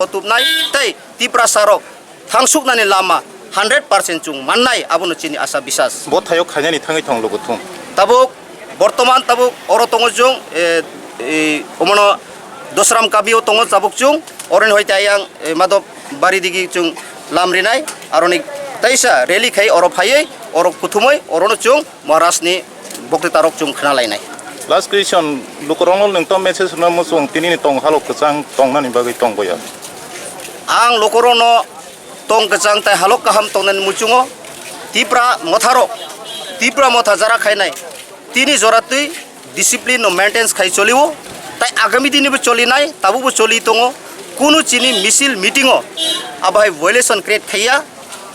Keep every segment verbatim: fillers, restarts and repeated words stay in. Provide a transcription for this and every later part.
tubnai tei Tiprasa rok thangsuknani lama hundred percent chwng mannai, abono chini asa bisas. Bo thaio khainani thangwi thang lukuthung. Tabuk, bortoman tabuk oro tongo chwng, e, e, omono Dosram Kabio tongo tabuk chwng, oroni hoite ayang, e, Madhop Bari digi chwng lam rinai, aroni taisa rally khai oro phaiwi, oro kuthumwi, orono chwng Maharaj ni bokti tarok chwng khna lainai. Last question, lukurokno nwng to message rwna muchung tini ni tong halok kwchang tongnani bagwi tong boya. Ang lukurokno tong kwchang tai halok kaham tongnani muchungo Tipra motharok, Tipra motha jara khainai tini jora twi discipline no maintain khai cholio, tai agami dini bo cholinai, tabuk bo choli tongo. Kunu chini misil meeting o abo hai violation create khaiya,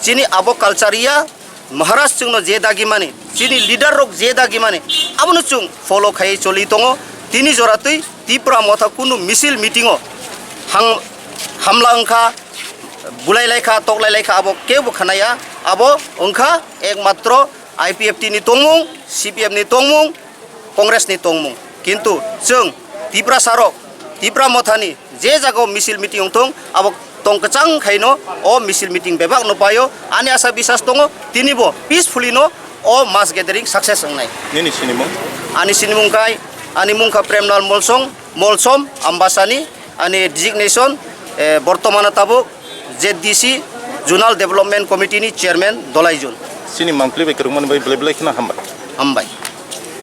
chini abo culture ya, Maharaj chwngno je dagimani, chini leader rok je dagimani, abono chwng follow khai choli tongo. Tini jora twi Tipra motha kunu misil meeting o hang-, hamla wngkha, bulai laikha, toklai laikha, abo kebo khanaya. Abo wngkha ekmatro I P F T ni tongmung, C P M ni tongmung, Congress ni tongmung. Kintu chwng Tiprasa rok, Tipra mothani je jaga o misil meeting wngthung, abo tong kwchang khaino o misil meeting bebak no paio. Ani asa bisas tongo, tini bo peacefully no o mass gathering success wngnai. Nini sinimung? Ani sinimung kai, ani mung kha Premlal Molsong, Molsom, Ambasani, ani designation, eh, bortomana tabuk Z D C, Zonal Development Committee ni chairman Dolaijun. Sini mangpli bai kwrwngmani bai belai belai kheno hambai. Hambai.